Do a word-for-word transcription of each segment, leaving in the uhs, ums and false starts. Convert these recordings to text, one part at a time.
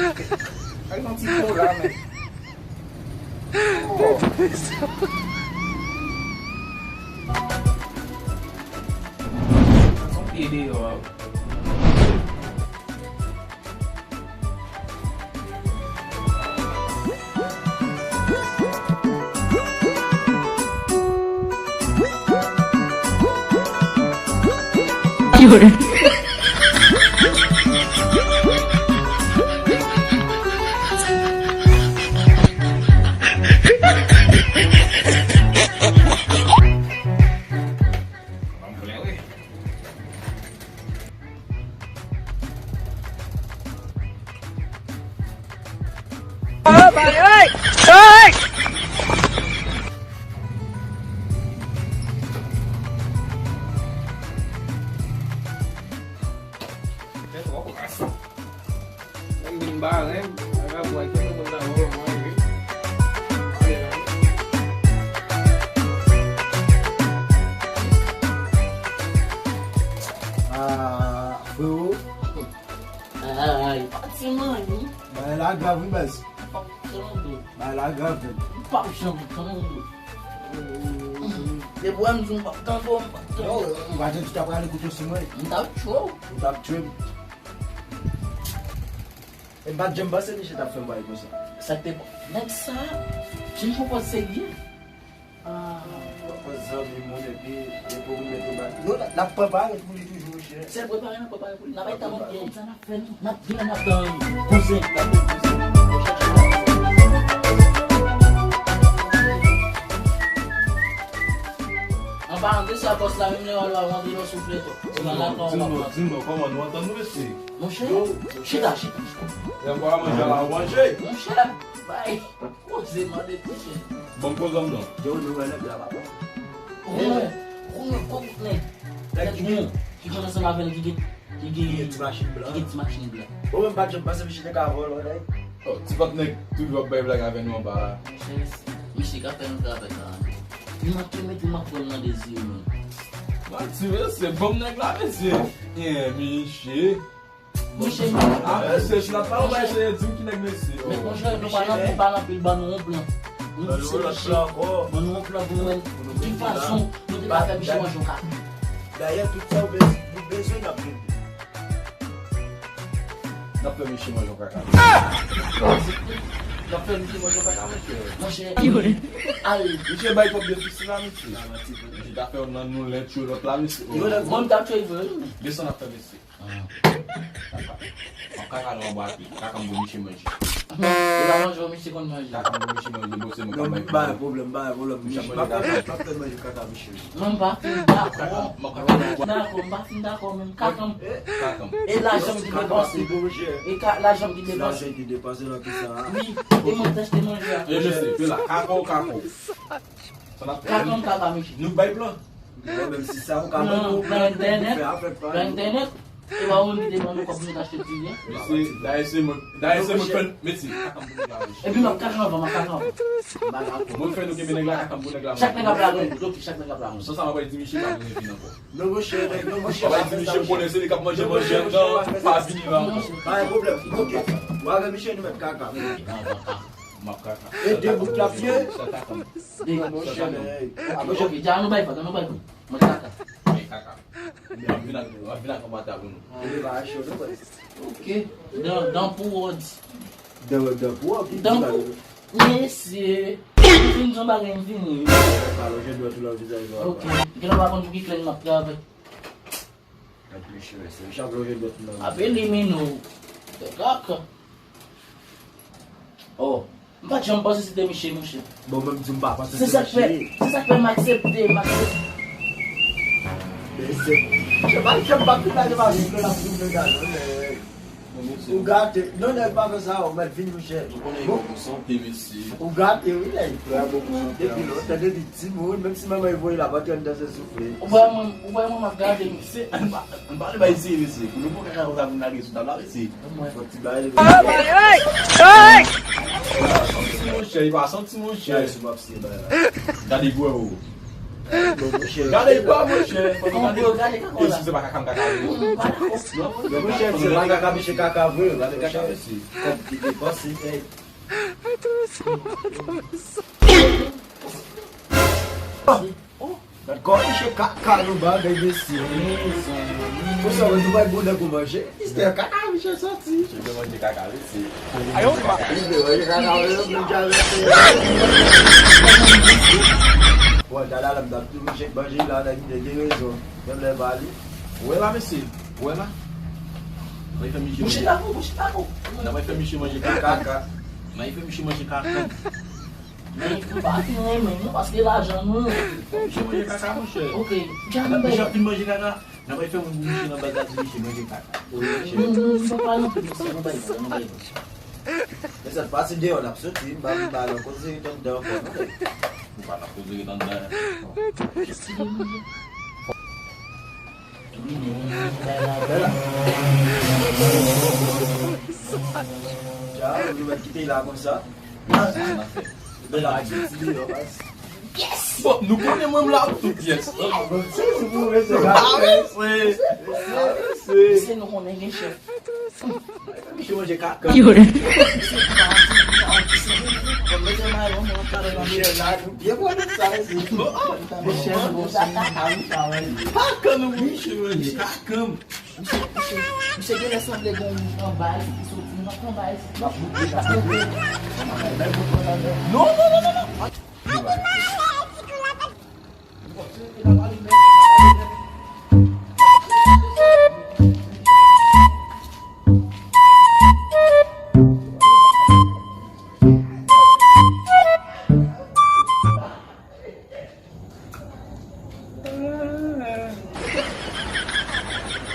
Ak yon ti kola, men. Oh. Yon pye deyò a. Nèg vin bare, nèg ap wè ki moun nan manje. Ah, frero. Ay, pati manmi. Bagay la grav wi baz. Bagay la grav menm. M p ap janm tande. Depi w wè m di w m p ap tande w, m p ap tande w. Yo, m pa t di w t ap rale kouto sou mwen. M t ap tchwe w. Ou t ap tchwe m. E m pa t janm panse misye t ap fè m bagay konsa. Sa k te bon? Nèg sa, jan l pran pòz serye. Ah. Pran pòz zanmi moun epi, epi ou mete ba. Non, l ap pran parèt pou li toujou, monchè. Se l prepare, n ap prepare pou li. N ap bay tan moun byen. Sa n ap fè nou? N ap gen, n ap dan kouzen. An parantèz, sa bòs la menm lè w al la, w antre nan souflèt. Di m non, di m non, kòman nou antann nou, mesye? Monchè, chita, chita, chita. Lè m pa manje la, w manje. Monchè, bay, koze mande, monchè. Bon, koze m non. Yo, nou wè nèg la, papa. Ou wè, ou wè, kòm nèg. Nèg ki, ki konn ansanm avè l, ki gen, ki gen, ki gen ti machin blan. Ki gen ti machin blan. Ou menm pa t janm panse misye te ka vòlò, nèg. Oh, ti patnè toujou ap bay blag avè nou anba la. Monchè, misye ka fè nou travay la. Li manke mete makòn nan dezi yo menm. Mati, mesye, bon nèg la, mesye. Eh, misye. Misye, ah, mesye, si n ap pale, w pa eseye di m ki nèg mesye. Men monchè, nou pa nan, nou pa nan pil, ban nou yon plan. Nou di se misye. Ban nou yon plan pou nou wè ki fason nou te ka fè misye manje yon kaka. Dayè, tout sa w bezwen, nou bezwen, n ap vin. N ap fè misye manje yon kaka. N ap fè misye manje yon kaka, mesye. Monchè, al. Misye bay twòp defisi la, mesye. Misye ta fè youn nan nou, lè tchwe lòt la, mesye. Yo, lè bon, m t ap tchwe vre, wi. Desann ap fè, mesye. Ah. Kaka. Kaka nou anba pye. Kaka m pou misye manje. E pa manje w misye konn manje. Kaka m pou misye manje, bon, se mwen k ap bay pwoblèm. Non, pa gen pwoblèm, pa gen pwoblèm. Misye, m ap fè, m ap fè manje kaka misye. Mwen m pa fin dakò. M ap kaka. Dakò, m pa fin dakò menm. Kaka m. Kaka m. E lajan m ki depanse. E ka, lajan m ki depanse. Lajan ki depanse nan kisa a? Wi, e mwen k t achte manje a. E mesye, pe la, kaka w kaka w. Sa n ap fè? Kaka m kaka misye. Nou k bay plan. Bon, menm si sa ou ka ban nou plan entènèt, plan entènèt. E pa ou menm ki te ban nou kòb pou nou t achte ti byen? Mesye, dayè se mwen, dayè se mwen k fè n, mesye, kaka m pou nèg la, mesye. Epi m ap kaka anvan, m ap kaka anvan. M pa dakò. Mwen k fè nou kenbe nèg la, kaka m pou nèg la, mesye. Chak nèg ap lage, ok, chak nèg ap lage. San sa m ap di misye pa vin ankò. Non, monchè, nèg, non, monchè, pa fè sa, monchè. Misye konnen se li k ap manje, manje anndan, pa vini la ankò. Pa gen pwoblèm, ok. Ou avè misye nou mèt kaka. M ap kaka. E de bout la pye. Sa kaka m. De, monchè, men. Ok, ok, dja nou bay fòt, nou bay fòt. Mwen kaka. Mwen kaka. M ap vin ak, m ap vin ak yon bata pou nou. Li pa cho, non, baz. Ok. Dan, dan pou wòd. Dan, dan pou wòd, ki dan pou, mesye. M fin di yon bagay, m vini. Pa lonje dwèt ou nan vizaj ou. Ok. Gen lè w pa konn pou ki klèn m ap travay. Gad misye, mesye. Misye ap lonje dwèt li nan. Ape li Mino. Fè kaka. Oh, m pa t janm panse se te misye, monchè. Bon, mwen m di m pa panse se misye. Se sa k fè, se sa k fè m aksepte, m aksepte. Men se, se pa, se pa tout bagay pa vin nan la pou nou gade, non, men. Ou gate. Non, nèg, pa fè sa, ou mèt vin, monchè. Ou konnen bon pou sante, mesye. Ou gate, wi, nèg. Trè bon pou sante. Depi lontan, depi timoun, menm si manman voye la, pa t anndan se soufle. Ou wè mwen, ou wè mwen, m ap gade, mesye. Ann pa, ann pa ale bay serye, mesye. Pou nou pran kaka konsa pou n lage sou tab la, mesye. Fòk ti bagay. Santi, monchè, li pa santi, monchè. Gade, bro. Gade l pa, monchè. Fò nou gade. Gade kaka la. Mesye, se pa kaka m kaka vre. Non, monchè, se pa kaka, mesye, kaka vre. Gade kaka, mesye. Kòb ki depanse, ey. Gad kòman misye kaka nou bagay, mesye. Pou sa, nou bay bonè pou manje. Misye kaka, misye soti. Misye vle manje kaka, mesye. Misye vle manje kaka, mesye. Bon, dada la, m t ap di misye manje la, nèg li te gen rezon. Menm lè pa li. Ou wè la, mesye? Ou wè la? Mwen fè misye manje. Bouche pa pou, bouche pa pou. Nan mwen fè misye manje kaka. Kaka. Mwen fè misye manje kaka. Men m pa fin renmen non, paske lajan nou. Misye manje kaka, monchè. Ok. Misye ap fin manje kaka. Nan bay fè moun pou misye nan baz la, di misye manje kaka. Wi, monchè. Nou, nou, nou pa pale anpil, mesye, nou bay, nou bay. Men sa pase deyò, n ap soti, m pa, m pa nan koze ret anndan ankò, non. Nou pa nan koze ret anndan. Wi, men, men, men, men, men. Ja, nou mèt kite la konsa. Bèl aktivite deyò, baz. Yes! Bon, nou konnen mwen m la pou tout pyès. Ah, wi, se. Se nou konnen gen chèf. Misye manje kaka. Yo. Bon, mete mayo, mwen ap pale nan meyè la, nou byen pran sa, mesye. Kaka nou, misye manje kaka. Misye, misye, misye genlè sanble gen yon anba isit ki soti, yon anba isit. Non, non, non, non, non.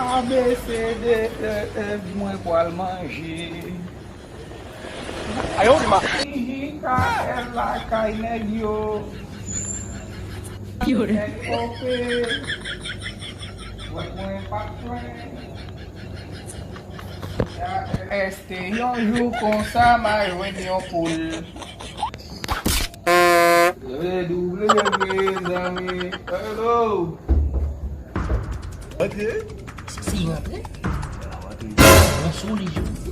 A, B, C, D, E, F, mwen pral manje. Ayo, di ma. J K L lakay nèg yo. Nèg kope. Wè mwen pa plen. Èske yon jou konsa m a jwenn yon poul? W W W, zanmi. Hello. Antre. Si, si, antre. Bon, sou li, je vous dis.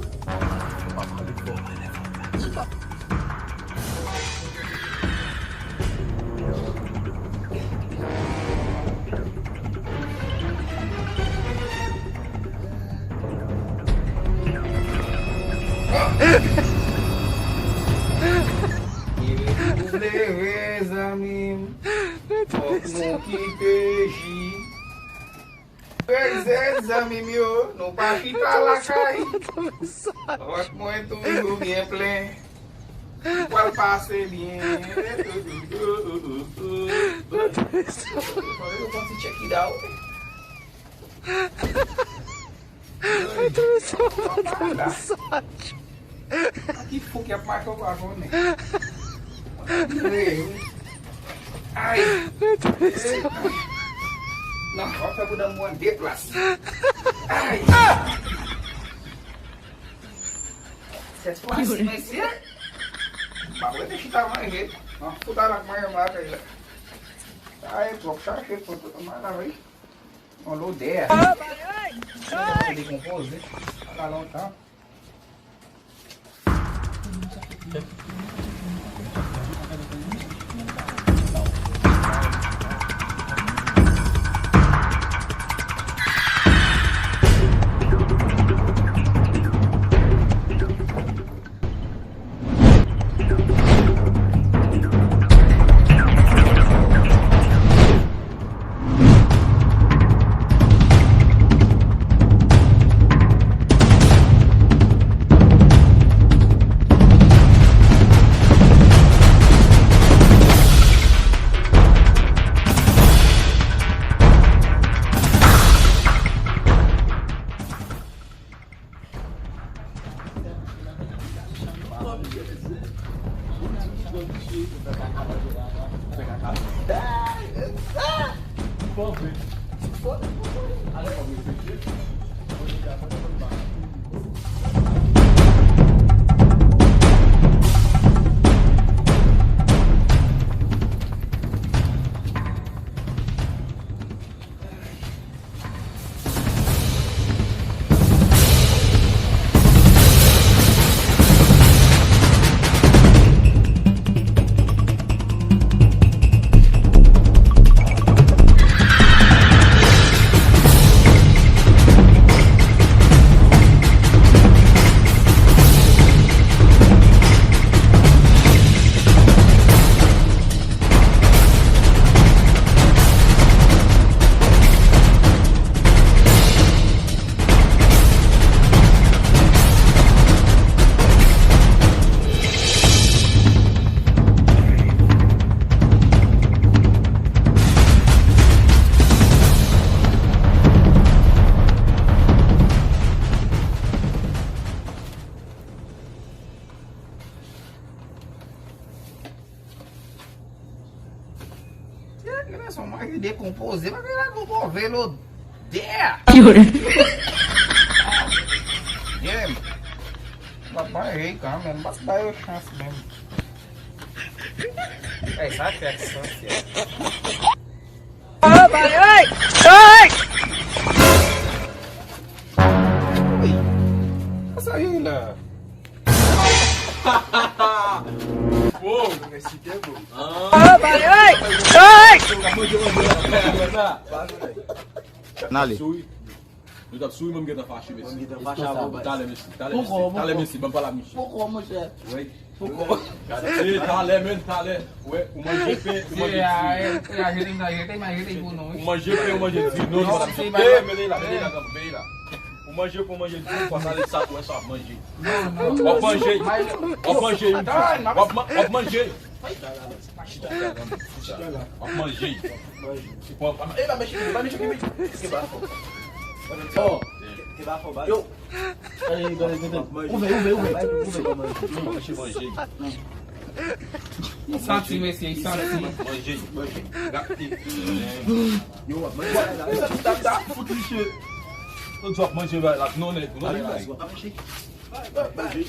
Li retouble vre, zanmi m. Fòk nou kite J. Prezan, zanmi m yo, nou pa chita lakay. Vant mwen toujou byen plen. Ou pral pase byen. Yo konn ti check it out. Ki fou ki ap mache ou pa konnen. Ay. Non, w ap fè bouda m pran de plas. Ay. Sèt fwa si, mesye. M ap rete chita manje. M ap fout al ak manje m lakay la. Sa e twòp chache foto. Mwen la, wi. Yon lodè. Dekonpoze. Pa lontan. Gade sa, manje dekonpoze. Bagay la gon move lodè. Damn. M ap manje kanmenm, m ap ba yo chans menm. Ey, sa fè sans, yo. Ey, sa ye la? Wow. N ale. Souri. Nou t ap souri, mwen m gentan fache, mesye. Talè, mesye. Talè, mesye. Talè, mesye. Ban m pale ak misye. Poko, monchè. Wi. Poko. Gade, talè, men, talè. Wè, ou manje pen, ou manje diri. Ou manje pen, ou manje diri. Non, non, se pa. Ey, men li la, men li la, men li la. Ou manje pen, ou manje diri, fwa sa, li sa, wè sa, w ap manje. W ap manje. W ap manje. W ap ma-, w ap manje. Chita la, chita la, chita la. W ap manje. Manje. Ou ap, e, pa mèche, pa mèche, pa mèche. Te ba fò. Oh. Te ba fò, ba. Yo. Gade, gade, gade. Ouvè, ouvè, ouvè. Ouvè. Manje, manje. Li santi, mesye, li santi. Manje, manje. Gate. Yo, w ap manje la. Tap, tap, fout li che. Ou di w ap manje, ba, la, non, nèg, non, nèg. Manje.